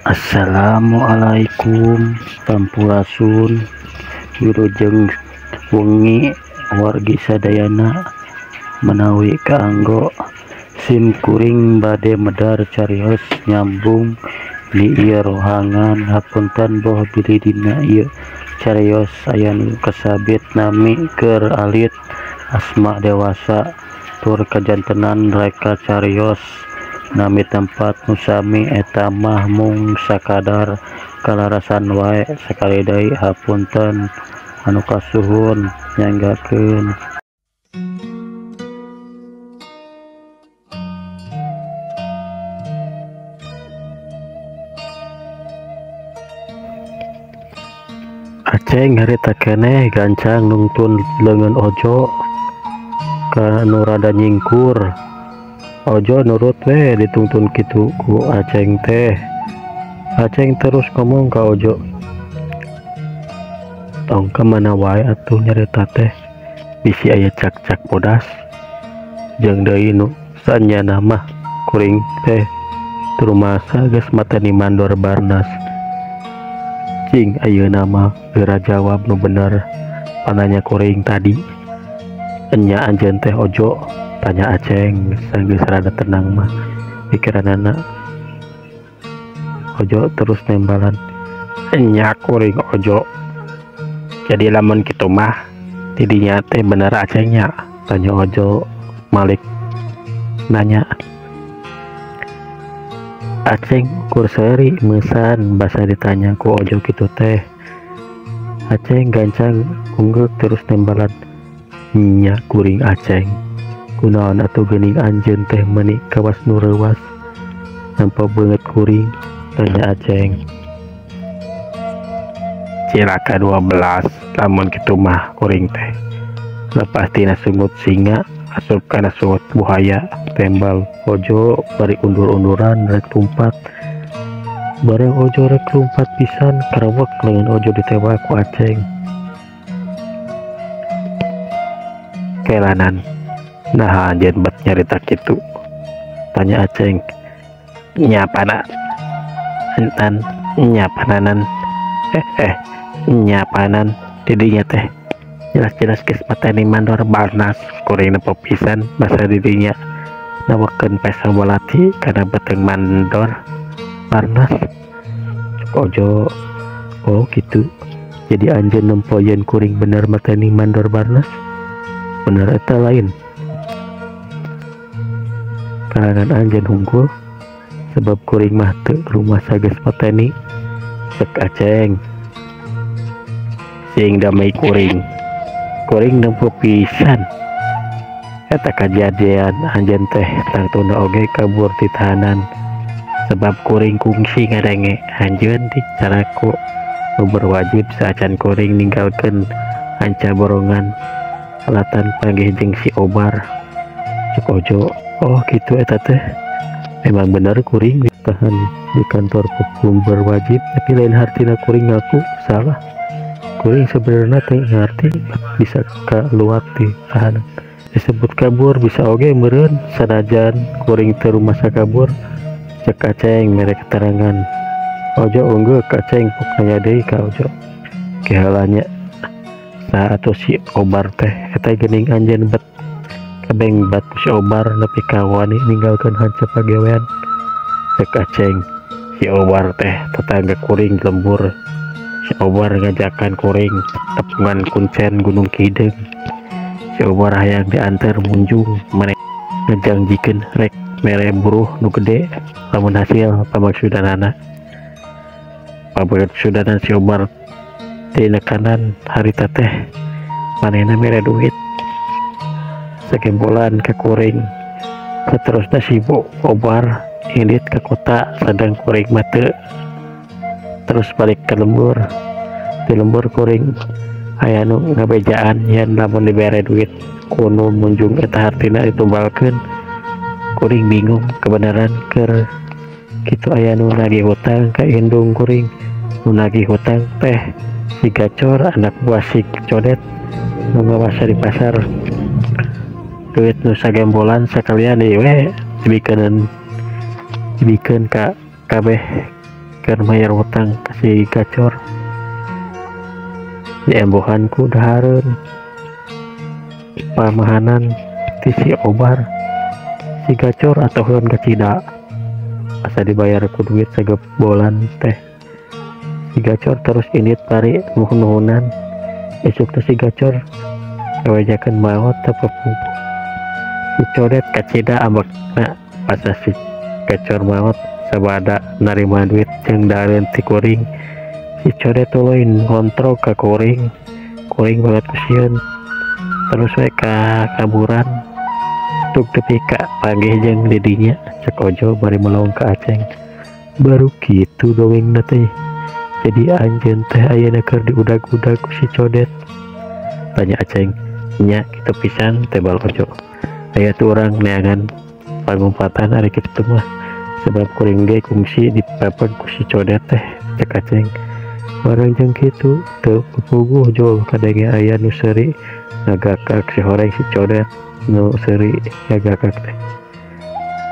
Assalamualaikum sampurasun wilujeng wengi wargi sadayana menawi kaanggo sim kuring bade medar carios nyambung di ieu rohangan hapunten boh bilih dina ieu carios aya nu kasabit nami keur alit asma dewasa tur kajantenan reka carios nami tempat nu sami eta mah mung sakadar kalarasan wae sakali deui hapunten anu kasuhun nyanggakeun. Aceng harita keneh gancang nungtun leungeun Ojo ka nu rada nyingkur. Ojo nurut we ditungtun kitu ku Aceng teh. Aceng terus ngomong ka Ojo, tong ka mana wae atuh nyarita teh bisi aya cak-cak bodas jeung deui nu sanyana mah kuring teh rumasa geus mateni mandor Barnas. Cing ayeuna mah geura jawab nu bener pananya kuring tadi. Enya anjeun teh Ojo, tanya Aceng sanggeus rada tenang mah pikiranana. Ojo terus nembalan, enya kuring Ojo. Jadi lamun kitu mah tidinya teh bener Acengnya, tanya Ojo malik nanya. Aceng ukur seuri meusan basa ditanya ku Ojo kitu teh. Aceng gancang ungguk terus nembalan, nya kuring Aceng. Kunaon atuh geuning anjeun teh meuni kawas nu reuwas nampa beungeut kuring, tanya Aceng. Cilaka 12 lamun kitu mah kuring teh lepas tina sungut singa asup kana sungut buhaya, tembal Ojo bari undur-unduran rek lumpat. Bareng Ojo rek lumpat pisan karawek leungeun Ojo ditewak ku Aceng. Kelanan, nah anjeun bet nyarita kitu, tanya Aceng. Nyapana entan nyapananan nyapanan didinya teh jelas-jelas geus mateni mandor Barnas kuring nempo pisan basa didinya nawekeun peso bolati kana beuteung mandor Barnas. Cuk Ojo, oh gitu, jadi anjeun nempo yen kuring bener mateni mandor Barnas? Bener eta lain karangan anjeun hungkul sebab kuring mah teu rumasa geus mateni, cek Aceng. Sing damai kuring, kuring nempo pisan eta kajadian anjeun teh tangtuna oge kabur ti tahanan sebab kuring kungsi ngadenge anjeun dicaraku nu berwajib saacan kuring ninggalkeun hanca borongan alatan panggih jeung si Obar. Cuk Ojo, oh gitu eta teh memang bener kuring ditahan di kantor hukum berwajib, tapi lain hartina kuring ngaku salah. Kuring sebenarnya teh ngarti bisa keluar di tahanan disebut kabur bisa oge meureun sanajan kuring teu rumasa kabur, cek Aceng mere keterangan. Ojo unggul ka Aceng pok nanya deui ka Ojo kehalanya saha atuh si Obar teh eta geuning anjeun bet kabeng bat si Obar nepi ka wani ninggalkeun hanca pagawean, cek Aceng. Si Obar teh tetangga kuring lembur. Si Obar ngajakan kuring tepungan kuncen Gunung Kideng. Si Obar hayang diantar munjung maneh ngajangjikeun rek mere buruh nu gede lamun hasil pamaksudanana. Pamaksudanan si Obar tinekanan harita teh manehna mere duit sagembolan ke kuring. Seterusnya si Obar indit ke kota sedang kuring mah teu terus balik ke lembur. Di lembur kuring aya nu ngabejaan yen lamun dibere duit kuno munjung eta hartina ditumbalkeun. Kuring bingung kebenaran keur kitu aya nu nagih hutang ka indung kuring. Nu nagih hutang teh si Gacor anak buah si Codet nu ngawasa di pasar. Duit nu sagembolan sakalian deui we dibikeun ka kabeh pikeun mayar hutang ka si Gacor. Diembohan ku dahareun pamahanan ti si Obar. Si Gacor atoheun kacida asa dibayar ku duit sagebolan teh. Si Gacor terus indit bari nuhun-nuhunan. Isuk teh si Gacor ngawejakeun maot teu papuguh. Si Codet kacida ambekna asa si Gacor maot sabada narima duit jeung dahareun ti kuring. Si Codet tuluy ngontrol ka kuring. Kuring banget kusieun terus we ka kaburan. Tug tepi ka panggih jeung didinya, cek Ojo bari melong ka Aceng. Baru kitu dongengna teh. Jadi anjeun teh ayeuna keur diudag-udag ku si Codet, tanya Aceng. Nya kitu pisan, tebal Ojo. Aya tuh urang neangan pangumpatan ari kitu mah, sebab kuring ge kungsi dipepeg ku si Codet teh, cek Aceng. Barang jeung kitu teu puguh jol kadenge aya nu seuri ngagakak si horeng si Codet nu seuri ngagakak teh.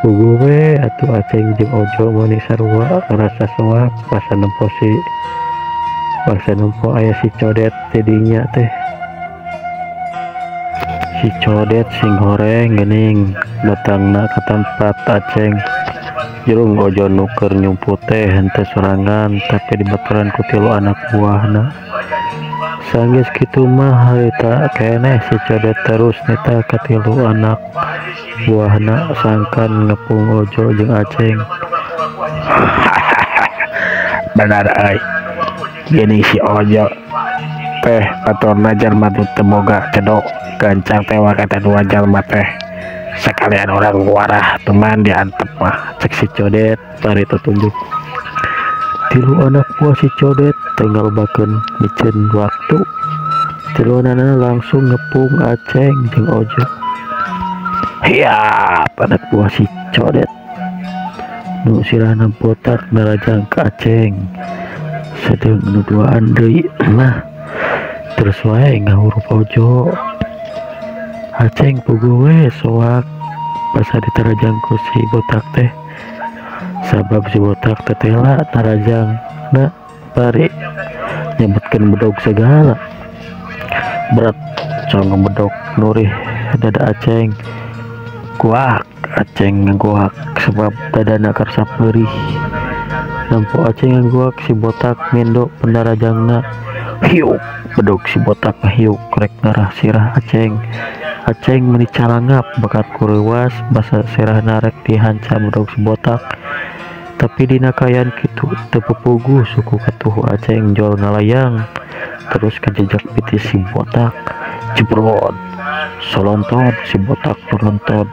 Puguh we atuh Aceng jeung Ojo meuni sarua ngarasa soak basa nempo si basa nempo aya si Codet tidinya teh. Si Codet sing horeng geuning datangna ka tempat Aceng. Jerung Ojo nu keur nyumput teh henteu sorangan tapi dibaturan ku tilu anak buahna. Sanggeus kitu mah harita keneh si Codet terus nita ka tilu anak buahna sangkan ngepung Ojo jeung Aceng. Benar euy. Geuning si Ojo teh baturna jalma nu teu boga cedok gancang teh wakatan dua jalma teh. Sekalian orang warah teman diantep mah, cek si Codet bari tutunjuk. Tilu anak buah si Codet tinggal bakeun miceun waktu. Tilu anana langsung ngepung Aceng jeung Ojo. Hiap anak buah si Codet nu sirahna botak narajang ka Aceng. Sadeung nu duaan deui mah terus wae ngahurup Ojo. Aceng puguh we soak basa ditarajang ku si botak teh. Sabab si botak teh tela tarajangna bari nyebutkeun bedog segala. Berat cong bedog nurih dada Aceng. Guak Aceng ngaguak sebab dadana karsa perih. Nempo Aceng ngaguak si botak mendo pendarajangna. Hiuk bedog si botak hiuk rek ngarah sirah Aceng. Aceng meni calangap bakat kureuwas basa sirahna rek dihanca bedog si botak. Tapi dina kaayaan kitu teu pupuguh suku katuhu Aceng jol ngalayang terus kajejak piti si botak. Jebrot solontot si botak nonton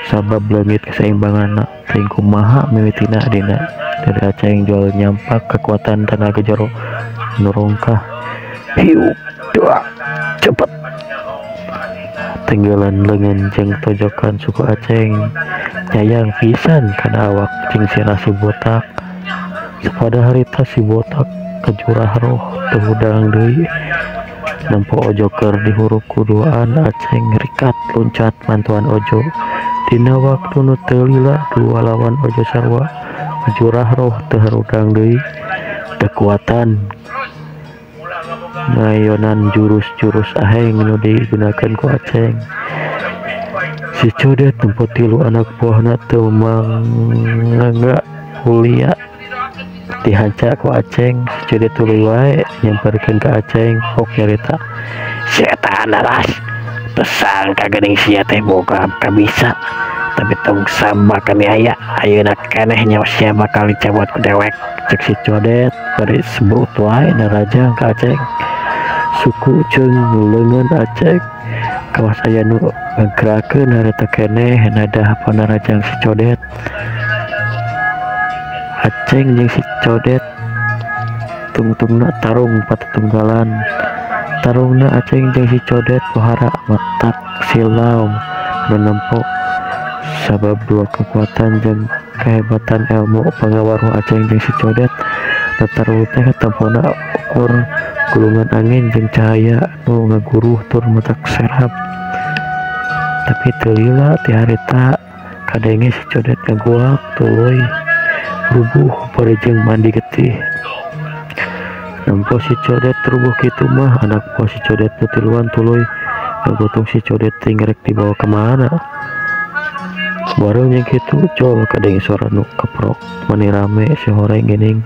sabab leungit keseimbanganna. Teuing kumaha mimitina dina dari Aceng jol nyampak kekuatan tenaga jero nurungkah. Hiuk dua cepet tenggelan lengan jeung tojokan suku Aceng nyayang pisan kana awak jeung sirah si botak. Sapada harita si botak kajurah roh teu hudang deui. Nempo Ojo keur dihurup ku duaan Aceng rikat loncat mantuan Ojo. Dina waktu nu teu lila dua lawan Ojo sarua kajurah roh teu harudang deui. Kekuatan ngayonan jurus-jurus aheng nu digunakeun ku Aceng. Si Codet nempo tilu anak buahna teu mangga kuliah dihanca ku Aceng. Si Codet tuluy wae nyamperkeun ka Aceng pok nyarita. Setan aras tersangka geuning sia teh boga kabisa tapi tong samba kaniaya ayeuna keneh nyawa sia bakal dicabut ku dewek, cek si Codet bari sebut wae narajang ka Aceng. Suku jeung leungeun Aceng kawas aya nu ngagerakeun harita keneh nada panarajang si Codet. Aceng jeung si Codet tungtungna tarung patutunggalan. Tarungna Aceng jeung si Codet pohara matak silau nu nempo sabab dua kekuatan jeung kehebatan ilmu pangawaruh Aceng jeung si Codet. Tarung teh tempona ukur gulungan angin jeung cahaya nu ngaguruh tur matak serap. Tapi teu lila ti harita kadenge si Codet ngaguak tuluy Rubuh bari jeung mandi getih. Nempo si Codet rubuh kitu mah anak buah si Codet nu tiluan tuluy ngagotong si Codet ting rek dibawa kemana. Bareng jeung kitu jol kadenge suara nu keprok mani rame si horeng geuning.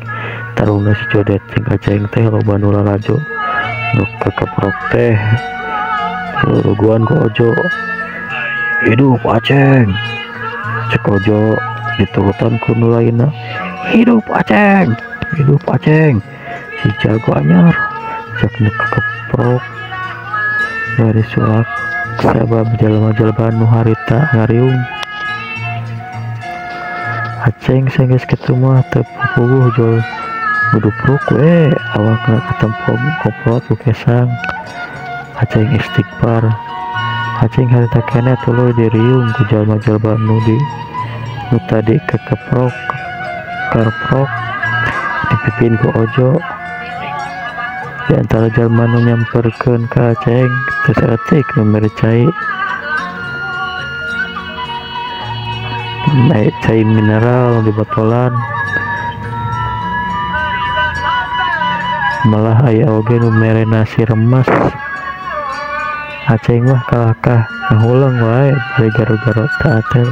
Tarungna si Codet jeung Aceng teh loba nu lalajo nu kekeprok teh luruguan ku Ojo. Hidup Aceng, cek Ojo diturutan ku nu lainna. Hidup Aceng, hidup Aceng, si jago anyar, cek nu kekeprok bari sulak sabab jalma-jalma nu harita ngariung. Aceng sanggeus kitu mah teu puguh jol ngudupruk we awakna katempo koprot ku kesang. Aceng istighfar. Aceng harita keneh tuluy diriung ku jalma-jalma nu di nu tadi kekeprok kerprok dipipin ku Ojo. Di antara jalma nu nyamperkeun ka Aceng teu saeutik nu mere cai. Naik cai mineral di botolan. Malah aya oge nu mere nasi remes. Aceng mah kalahkah ngahuleng wae bari garo-garo teu atel.